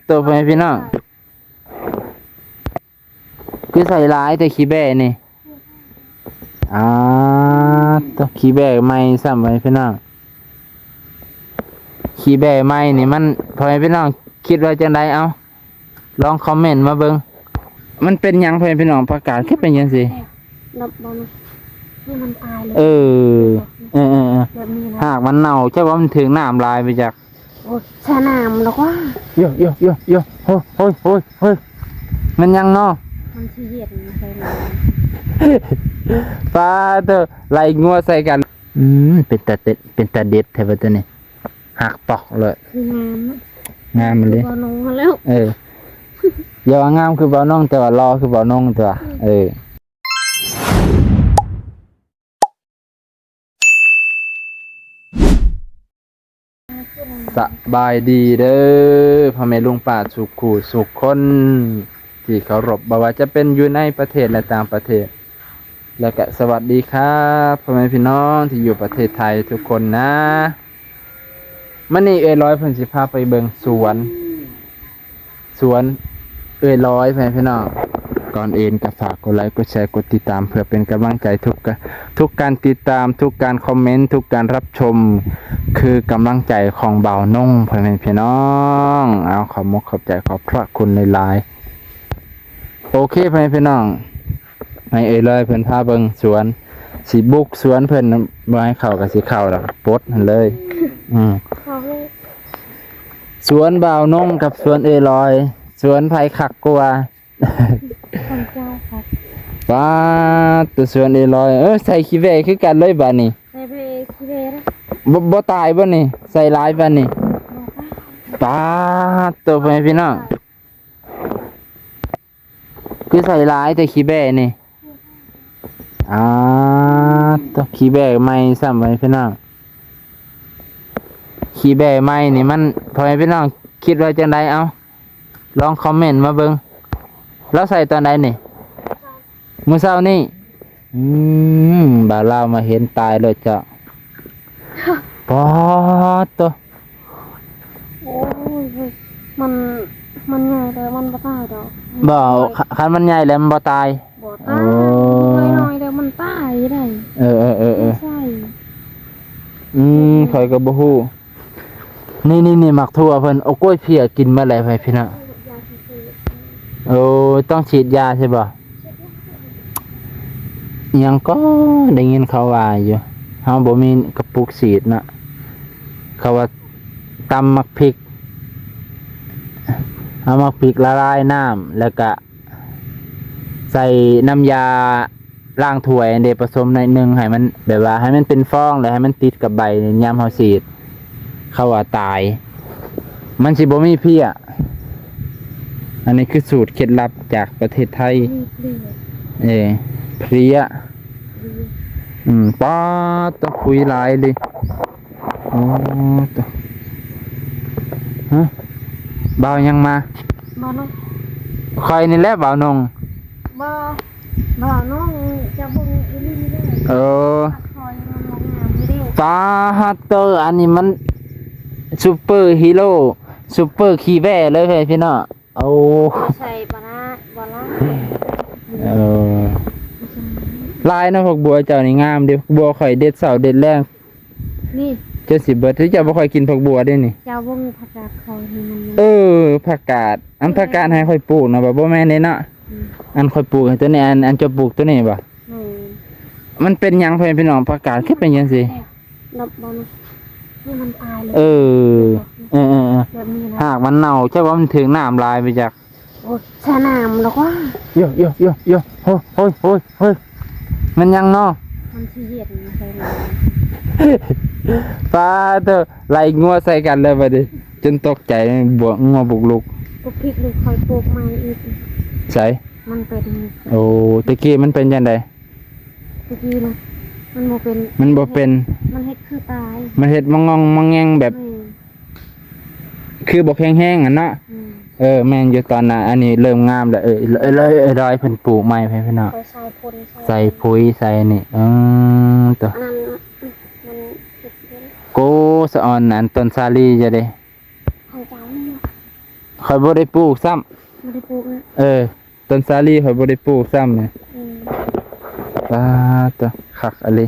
ໂຕ ພໍ່ແມ່ພີ່ນ້ອງ ຄືໃສ່ຫຼາຍແຕ່ຂີ້ແບ້ນີ້. ອ່າ ໂຕ ຂີ້ແບ້ໃໝ່ຊ້ຳ ພໍ່ແມ່ພີ່ນ້ອງ. ຂີ້ແບ້ໃໝ່ນີ້ມັນ ພໍ່ແມ່ພີ່ນ້ອງຄິດວ່າຈັ່ງໃດ? ເອົາ ລອງຄອມເມັນມາເບິ່ງ ມັນເປັນຫຍັງ ພໍ່ແມ່ພີ່ນ້ອງ? ຜັກກາດຄືເປັນຈັ່ງຊີ້? ແບບ ດອກ ບໍ່ນະ ນີ້ມັນຕາຍເລີຍ. ເອີ ເອີ ເອີ ເອີ ແບບນີ້ນະ ຮາກມັນເນົ່າ ຈັກວ່າມັນຖືກນ້ຳຫຼາຍໄປຈັກ. ໂອ້ຍ ໃສ່ນ້ຳດອກວ່າ. ໂຢ ໂຢ ໂຢ ໂຢ ໂອ້ຍ ໂອ້ຍ ໂອ້ຍ ໂອ້ຍ ແມ່ນຫຍັງເນາະ? ມັນຊິເຮັດໃສ່ນ້ຳ. ປາດໂທ້ ໄລ່ງົວໃສ່ກັນ. ອືມ ເປັນຕາເດັດ ເປັນຕາເດັດແທ້ວ່າໂຕນີ້. ຫັກຕອກເລີຍ. ງາມນະ ງາມອີ່ຫຼີ. ຄືບ່າວນົງຫັ້ນແລ້ວ. ເອີ ຢ່າວ່າງາມຄືບ່າວນົງ ແຕ່ວ່າຫຼໍ່ຄືບ່າວນົງຕົວະ. ອືມ ເອີ ສະບາຍດີເດີ ພໍ່ແມ່ລຸງປ້າທຸກຄູ່ທຸກຄົນທີ່ເຄົາລົບ, ບໍ່ວ່າຈະເປັນຢູ່ໃນປະເທດ ແລະ ຕ່າງປະເທດ. ແລ້ວກະສະຫວັດດີຄັບ ພໍ່ແມ່ພີ່ນ້ອງທີ່ຢູ່ປະເທດໄທທຸກຄົນນະ. ມື້ນີ້ເອື້ອຍລອຍເພິ່ນຊິພາໄປເບິ່ງສວນ ສວນເອື້ອຍລອຍ ພໍ່ແມ່ພີ່ນ້ອງ. ກ່ອນອື່ນກະຝາກກົດໄລ ກົດແຊ ກົດຕິດຕາມ ເພື່ອເປັນກຳລັງໃຈ. ທຸກກະ ທຸກການຕິດຕາມ ທຸກການຄອມເມັນ ທຸກການຮັບຊົມ ຄືກຳລັງໃຈຂອງບ່າວນົງ ພໍ່ແມ່ພີ່ນ້ອງ. ເອົາ ຂອບມຸກຂອບໃຈ ຂອບພະຄຸນຫຼາຍໆ. ໂອເຄ ພໍ່ແມ່ພີ່ນ້ອງ ໃຫ້ເອື້ອຍລອຍເພິ່ນພາເບິ່ງສວນ ຊິບຸກສວນເພິ່ນ. ບໍ່ໃຫ້ເຂົ້າກະຊິເຂົ້າດອກ ປົດຫັ້ນເລີຍ. ອືມ ເຂົ້າເລີຍ. ສວນບ່າວນົງກັບສວນເອື້ອຍລອຍ ສວນໃຜຄັກກວ່າ? ຂອງເຈົ້າຄັກ. ປາດໂທ້ ສວນເອື້ອຍລອຍ ເອີ ໃສ່ຂີ້ແບ້ຄືກັນເລີຍບາດນີ້. ໃສ່ແບ້ຂີ້ແບ້ນະ. ບໍ່ ບໍ່ຕາຍບໍ່ນີ້? ໃສ່ຫຼາຍປານນີ້. ບໍ່ຕາຍ. ປາດໂທ້ ພໍ່ແມ່ພີ່ນ້ອງ ຄືໃສ່ຫຼາຍແຕ່ຂີ້ແບ້ນີ້. ອ່າ ໂທ້ ຂີ້ແບ້ໃໝ່ຊ້ຳ ພໍ່ແມ່ພີ່ນ້ອງ. ຂີ້ແບ້ໃໝ່ນີ້ມັນ ພໍ່ແມ່ພີ່ນ້ອງຄິດວ່າຈັ່ງໃດ? ເອົາ ລອງຄອມເມັນມາເບິ່ງ. ລາວໃສ່ຕອນໃດນີ້? ມື້ເຊົ້ານີ້. ອືມ ບ່າວລາວມາເຫັນຕາຍໂລດເຈົ້າ. ປາດໂທ້ ໂອ້ຍ ມັນ ມັນໃຫຍ່ແລ້ວມັນບໍ່ຕາຍດອກ. ບໍ່ ຄັນມັນໃຫຍ່ແລ້ວມັນບໍ່ຕາຍ? ບໍ່ຕາຍ. ໂອ້ ນ້ອຍໆແລ້ວມັນຕາຍໄດ໋. ເອີ ເອີ ເອີ ເອີ ໃຊ່. ອືມ ຂ້ອຍກໍບໍ່ຮູ້. ນີ້ໆໆ ໝາກຖົ່ວເພິ່ນ. ໂອ້ ກ້ວຍເພຍກິນໝົດແລ້ວ ພີ່ນ້ອງ. ໂອ້ ຕ້ອງສີດຢາໃຊ່ບໍ່? ອີ່ຫຍັງກໍໄດ້ຍິນເຂົາວ່າຢູ່ ເຮົາບໍ່ມີກະປຸກສີດເນາະ. ເຂົາວ່າຕຳໝາກພິກ ເອົາໝາກພິກລະລາຍນ້ຳ ແລ້ວກະ ໃສ່ນ້ຳຢາລ້າງຖ້ວຍອັນເດ ປະສົມໜ້ອຍໜຶ່ງ ໃຫ້ມັນແບບວ່າໃຫ້ມັນເປັນຟອງ ແລ້ວໃຫ້ມັນຕິດກັບໃບ ຍາມເຮົາສີດ ເຂົາວ່າຕາຍ ມັນຊິບໍ່ມີເພຍ. ອັນນີ້ຄືສູດເຄັດລັບຈາກປະເທດໄທ. ມີເພຍ. ເອີ ເພຍ. ເພຍ. ອືມ ປາດໂທ້ ຂຸຍຫຼາຍເລີຍ. ໂອ້ ໂຕ ຮະ ບ່າວຫຍັງມາ? ບ່າວນົງ. ຂ້ອຍນີ້ແຫຼະບ່າວນົງ. ບໍ່ ບ່າວນົງຈະເບິ່ງອີ່ຫຼີເດ້. ເອີ ຂ້ອຍມັນງາມເດ້. ປາດໂທ້ ອັນນີ້ມັນຊຸບເປີຮີໂຣ ຊຸບເປີຂີ້ແບ້ເລີຍ ພີ່ນ້ອງ. ໂອ້ ໃສ່ປານນັ້ນບໍ່ລະ. ເອີ ຫຼາຍເນາະ ຜັກບົວເຈົ້ານີ້ງາມເດ້. ຜັກບົວຂ້ອຍເດັດເຊົ້າເດັດແລງ. ນີ້ ເຈົ້າຊິເບິດ ເຈົ້າບໍ່ຄ່ອຍກິນຜັກບົວເດ້ນີ້. ເຈົ້າເບິ່ງຜັກກາດຂ້ອຍນີ້ມັນ ເອີ ຜັກກາດ ອັນຜັກກາດໃຫ້ຂ້ອຍປູກນະ ບໍ່ແມ່ນເດ້ເນາະ. ອືມ ອັນຂ້ອຍປູກໃຫ້ໂຕນີ້ ອັນ ອັນເຈົ້າປູກໂຕນີ້ບໍ່? ແມ່ນ. ມັນເປັນຫຍັງ ພໍ່ແມ່ພີ່ນ້ອງ ຜັກກາດຄືເປັນຈັ່ງຊີ້? ແບບ ດອກບໍ່ນະ ນີ້ມັນຕາຍເລີຍ. ເອີ ເອີ ເອີ ເອີ ແບບນີ້ນະ ຮາກມັນເນົ່າ ຈັກວ່າມັນຖືກນ້ຳຫຼາຍໄປຈັກ. ໂອ້ຍ ໃສ່ນ້ຳດອກວ່າ. ໂຢ ໂຢ ໂຢ ໂຢ ໂອ້ຍ ໂອ້ຍ ໂອ້ຍ ໂອ້ຍ ແມ່ນຫຍັງເນາະ? ມັນຊິເຮັດໃສ່ນ້ຳ. ປາດໂທ້ ໄລ່ງົວໃສ່ກັນເລີຍບັດນີ້ ຈົນຕົກໃຈ ບົວ ງົວບຸກລຸກ. ປົກພິກນີ້ຂ້ອຍປົກໃໝ່ອີກ. ໃສ? ມັນເປັນ. ໂອ້ ແຕ່ກີ້ມັນເປັນຈັ່ງໃດ? ຕະກີ້ນະ ມັນບໍ່ເປັນ ມັນບໍ່ເປັນ ມັນເຮັດຄືຕາຍ ມັນເຮັດມະງອງມະແງງແບບ ແມ່ນ ຄືບໍ່ແຂງແຮງຫັ້ນເນາະ. ແມ່ນ ເອີ ແມ່ນຢູ່ ຕອນນັ້ນ ອັນນີ້ເລີ່ມງາມແລ້ວ. ເອີ ເອີ ເອີ ເອີ ເອີ ເອີ ເພິ່ນປູກໃໝ່ ພີ່ນ້ອງ ຂ້ອຍໃສ່ຝຸ່ນ ໃສ່ ໃສ່ປຸ໋ຍ ໃສ່ນີ້. ເອີ ໂຕ ອັນນັ້ນມັນເຮັດເປັນ ໂກ ສະອອນ ອັນຕົ້ນສາລີຈະເດ້ ຂອງເຈົ້ານີ້. ຂ້ອຍບໍ່ໄດ້ປູກຊ້ຳ. ບໍ່ໄດ້ປູກນະ. ເອີ ຕົ້ນສາລີຂ້ອຍບໍ່ໄດ້ປູກຊ້ຳນີ້. ເອີ ປາດໂທ້ ຄັກອີ່ຫຼີ.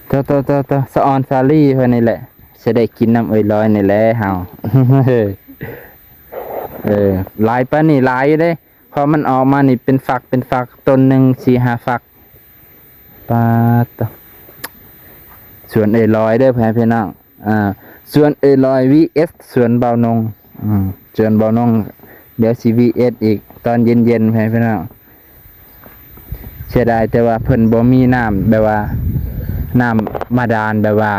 ໂຕໆໆໆ ສະອອນສາລີຂ້ອຍນີ້ແຫຼະ ຊິໄດ້ກິນນຳເອື້ອຍລອຍນີ້ແຫຼະເຮົາ. ເອີ ຫຼາຍປານນີ້ຫຼາຍຢູ່ເດ້. ພໍມັນອອກມານີ້ເປັນຝັກເປັນຝັກ ຕົ້ນໜຶ່ງສີ່ຫ້າຝັກ. ປາດໂທ້ ສວນເອື້ອຍລອຍເດີ ພໍ່ແມ່ພີ່ນ້ອງ. ອ່າ ສວນເອື້ອຍລອຍ ວີເອັສ ສວນບ່າວນົງ. ອືມ ສວນບ່າວນົງ ດຽວຊິ ວີເອັສ ອີກຕອນເຢັນໆ ພໍ່ແມ່ພີ່ນ້ອງ. ເສຍດາຍແຕ່ວ່າເພິ່ນບໍ່ມີນ້ຳ ແບບວ່ານ້ຳບາດານ ແບບວ່າ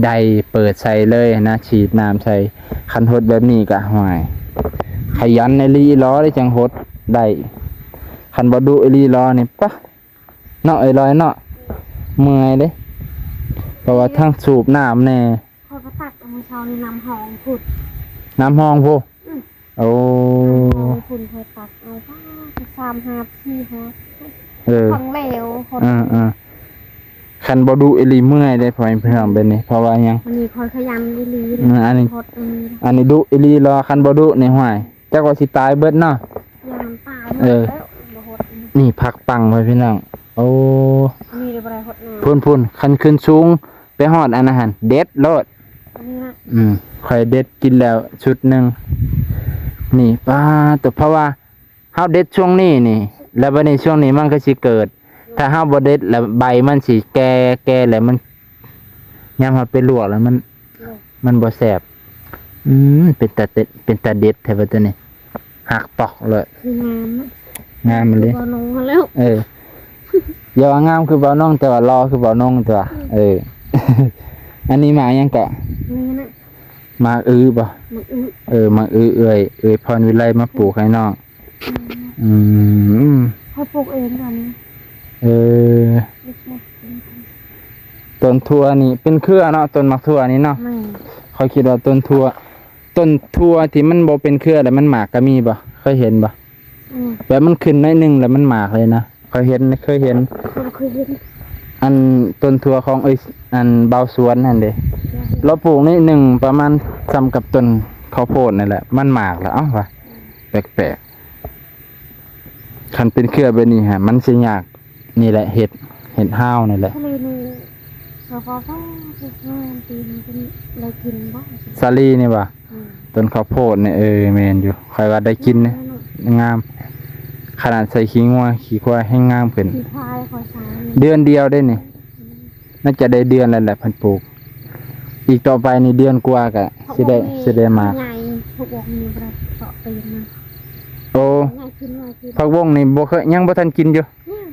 ໄດ້ເປີດໃສ່ເລີຍຫັ້ນນະ ສີດນ້ຳໃສ່. ຄັນຫົດແບບນີ້ກະ ຫ້ວຍ ຂະຫຍັນອີ່ຫຼີຫຼໍ ໄດ້ຈັ່ງຫົດໄດ້. ຄັນບໍ່ດຸອີ່ຫຼີຫຼໍນີ້ ປະ ເນາະ ເອື້ອຍລອຍເນາະ ເມື່ອຍເດ້ ເພາະວ່າທັງສູບນ້ຳແດ່. ຂ້ອຍກໍຕັກເອົາມື້ເຊົ້ານີ້ ນ້ຳຫ້ອງພຸ້ນ. ນ້ຳຫ້ອງພຸ້ນ? ອືມ ໂອ້ ນ້ຳຫ້ອງພຸ້ນ ຂ້ອຍຕັກເອົາ ປາດ ສາມຫາບ ສີ່ຫາບ. ເອີ ຂອງເຫຼວ. ເອີໆ ຄັນບໍ່ດຸອີ່ຫຼີເມື່ອຍເດ້ ພໍ່ແມ່ພີ່ນ້ອງ ແບບນີ້. ເພາະວ່າຫຍັງ? ອັນນີ້ຂ້ອຍຂະຫຍັນອີ່ຫຼີ. ອືມ ອັນນີ້ ອັນນີ້ດຸອີ່ຫຼີລະ. ຄັນບໍ່ດຸນີ້ ຫ້ວຍ ຈັກວ່າຊິຕາຍເບິດເນາະ. ເອີ ນີ້ຜັກປັງໄວ້ພີ່ນ້ອງ. ໂອ້ ນີ້ບໍ່ໄດ້ຫົດນ້ຳ ພຸ້ນໆ ຄັນຂຶ້ນສູງໄປຮອດອັນນັ້ນຫັ້ນ ເດັດໂລດ. ອັນນີ້ນະ ອືມ ຂ້ອຍເດັດກິນແລ້ວຊຸດໜຶ່ງ. ນີ້ ປາດໂທ້ ເພາະວ່າເຮົາເດັດຊ່ວງນີ້ນີ້ ແລ້ວບັດນີ້ຊ່ວງນີ້ມັນກໍຊິເກີດ. ຖ້າເຮົາບໍ່ເດັດແລ້ວໃບມັນຊິແກ່ ແກ່ແລ້ວມັນ ຍາມເຮົາໄປລວກແລ້ວມັນ ມັນບໍ່ແຊບ. ອືມ ເປັນຕາເດັດ ເປັນຕາເດັດແທ້ວ່າຕົວນີ້ ຫັກປອກເລີຍ. ງາມນະ ງາມອີ່ຫຼີ. ຄືບ່າວນົງຫັ້ນແລ້ວ. ເອີ ຢ່າວ່າງາມຄືບ່າວນົງ ແຕ່ວ່າຫຼໍ່ຄືບ່າວນົງຕົວະ. ອືມ ເອີ ອັນນີ້ໝາກຫຍັງເກາະ? ນີ້ນະ ໝາກອຶບໍ? ໝາກອຶ. ເອີ ໝາກອຶ ເອື້ອຍ ເອື້ອຍພອນວິໄລມາປູກໃຫ້ນ້ອງ. ອືມ ອືມ ຂ້ອຍປູກເອງຕອນນີ້. ເອີ ຕົ້ນຖົ່ວນີ້ເປັນເຄືອເນາະ ຕົ້ນໝາກຖົ່ວນີ້ເນາະ. ແມ່ນ. ຂ້ອຍຄິດວ່າຕົ້ນຖົ່ວ ຕົ້ນຖົ່ວທີ່ມັນບໍ່ເປັນເຄືອແລ້ວມັນໝາກກໍມີບໍ່? ເຄີຍເຫັນບໍ່? ອືມ ແບບມັນຂຶ້ນໜ້ອຍໜຶ່ງແລ້ວມັນໝາກເລີຍນະ. ຂ້ອຍເຫັນ ເຄີຍເຫັນ ຂ້ອຍເຄີຍເຫັນ ອັນຕົ້ນຖົ່ວຂອງ ເອີຍ ອັນບ່າວສວນຫັ້ນເດ້. ລາວປູກໜ້ອຍໜຶ່ງ ປະມານສ່ຳກັບຕົ້ນເຂົ້າໂພດນີ້ແຫຼະ ມັນໝາກແລ້ວ. ເອົ້າ ວ່າ ອືມ ແປກໆ. ຄັນເປັນເຄືອແບບນີ້ຫະ ມັນຊິຍາກ. ນີ້ແຫຼະເຫັດ ເຫັດຮ້າວນີ້ແຫຼະ. ສາລີນີ້ ເຂົາວ່າ ວ່າ ວ່າ ວ່າ ໄດ້ກິນບໍ່? ສາລີນີ້ຫວາ? ອືມ ຕົ້ນເຂົ້າໂພດນີ້. ເອີ ແມ່ນຢູ່ ຂ້ອຍວ່າໄດ້ກິນເດ້. ງາມ ຂະໜາດໃສ່ຂີ້ງົວຂີ້ຄວາຍແຮ່ງງາມຂຶ້ນ. ຂີ້ຄວາຍຂ້ອຍໃສ່ ເດືອນດຽວເດ້ນີ້. ອືມ ໜ້າຈະໄດ້ເດືອນແລ້ວແຫຼະເພິ່ນປູກ. ອີກຕໍ່ໄປນີ້ເດືອນກວ່າກະຊິໄດ້ ຊິໄດ້ມາ. ໃຫຍ່ ພວກອອກນີ້ບໍ່ໄດ້ເສາະຕີນມັນ. ໂອ້ ໃຫຍ່ຂຶ້ນ ໃຫຍ່ຂຶ້ນ. ຜັກບົ້ງນີ້ບໍ່ເຄີຍ ຍັງບໍ່ທັນກິນຢູ່. ຍັງ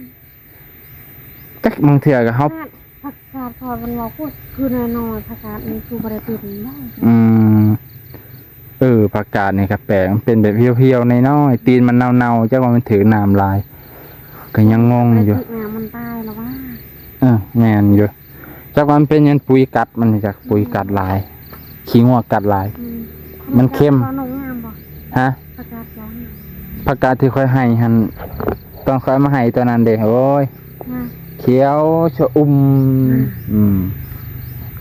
ຈັກບາງເທື່ອກໍເຮົາ ຂະໜາດຜັກກາດ ເຂົາເພິ່ນວ່າ ໂອ້ຍ ຄືນ້ອຍໆ ຜັກກາດນີ້ຄືບໍ່ໄດ້ຕີນ. ອືມ ເອີ ຜັກກາດນີ້ກໍແປກ ມັນເປັນແບບຫ່ຽວໆ ນ້ອຍໆ ຕີນມັນເນົ່າໆ ຈັກວ່າມັນຖືກນ້ຳຫຼາຍ ກໍຍັງງົງຢູ່. ຖືກນ້ຳມັນຕາຍແລ້ວຫວາ? ເອີ ແມ່ນຢູ່. ຈັກວ່າມັນເປັນຫຍັງ ປຸຍກັດມັນ ຈັກປຸຍກັດຫຼາຍ ອືມ ຂີ້ງົວກັດຫຼາຍ. ອືມ ມັນເຄັມ. ຜັກກາດເຈົ້ານ້ອງງາມບໍ່? ຮະ? ຜັກກາດເຈົ້າ ຜັກກາດທີ່ຂ້ອຍໃຫ້ຫັ້ນ ຕອນຂ້ອຍເອົາມາໃຫ້ຕອນນັ້ນເດ້ ໂອ້ຍ ຮະ ຂຽວຊະອຸ່ມ. ອືມ ອືມ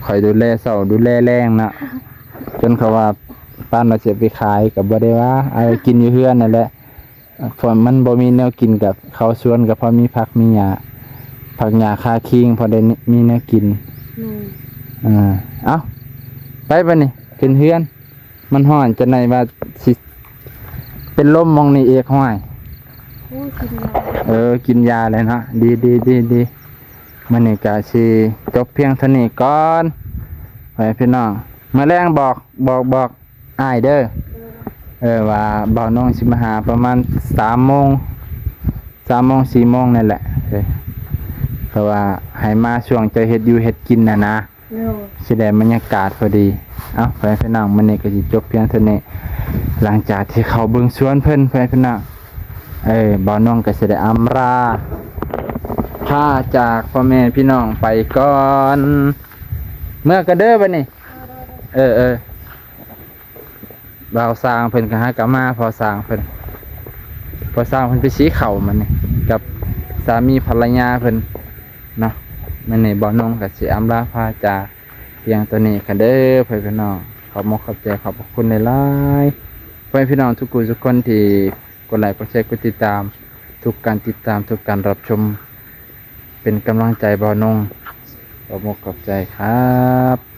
ຂ້ອຍດູແລເຊົ້າດູແລແລງນະ ຈົນເຂົາວ່າປານວ່າຊິເອົາໄປຂາຍກໍບໍ່ໄດ້ວ່າ ເອົາໄວ້ກິນຢູ່ເຮືອນນັ້ນແຫຼະ. ເພາະມັນບໍ່ມີແນວກິນ ກໍເຂົ້າສວນກໍພໍມີຜັກມີຫຍ້າ ຜັກຫຍ້າຄາຄີງ ພໍໄດ້ມີແນວກິນ. ແມ່ນ. ເອີ ເອົ້າ ໄປບາດນີ້ຂຶ້ນເຮືອນ ມັນຮ້ອນ ຈັກໜ້ອຍວ່າຊິເປັນລົມໝ່ອງນີ້ອີກ. ຫ້ວຍ ໂອ້ຍ ກິນຢາ ເອີ ກິນຢາແລ້ວເນາະ. ດີໆໆໆ ມື້ນີ້ກໍຊິຈົບພຽງເທົ່ານີ້ກ່ອນ ພໍ່ແມ່ພີ່ນ້ອງ. ມື້ແລງບອກ ບອກ ບອກ ອ້າຍເດີ ເອີ ວ່າບ່າວນ້ອງຊິມາຫາປະມານສາມໂມງ ສາມໂມງ ສີ່ໂມງນີ້ແຫຼະ ເອີ ເພາະວ່າໃຫ້ມາຊ່ວງເຈົ້າເຮັດຢູ່ເຮັດກິນຫັ້ນນະ ໂດຍ ຊິໄດ້ບັນຍາກາດພໍດີ. ເອົ້າ ພໍ່ແມ່ພີ່ນ້ອງ ມື້ນີ້ກໍຊິຈົບພຽງເທົ່ານີ້ ຫຼັງຈາກທີ່ເຂົ້າເບິ່ງສວນເພິ່ນ ພໍ່ແມ່ພີ່ນ້ອງ ເອີ ບ່າວນ້ອງກໍຊິໄດ້ອຳລາພາຈາກພໍ່ແມ່ພີ່ນ້ອງໄປກ່ອນ. ເມືອກະເດີບາດນີ້ ເອີ ເອີ ບ່າວຊ່າງເພິ່ນກໍຫາກໍມາ ພໍ່ຊ່າງເພິ່ນ ພໍ່ຊ່າງເພິ່ນໄປສີເຂົ້າມານີ້ ກັບສາມີພັນລະຍາເພິ່ນເນາະ. ມື້ນີ້ບ່າວນົງກໍຊິອຳລາພາຈາກພຽງເທົ່ານີ້ກັນເດີ ພໍ່ແມ່ພີ່ນ້ອງ. ຂອບມຸກຂອບໃຈ ຂອບພະຄຸນຫຼາຍ ขอบคุณพี่น้องทุกคนทุกคนที่กดไลค์กดแชร์กดติดตาม ทุกการติดตามทุกการรับชม เป็นกำลังใจบ่าวนุ่ง ขอบมกขอบใจครับ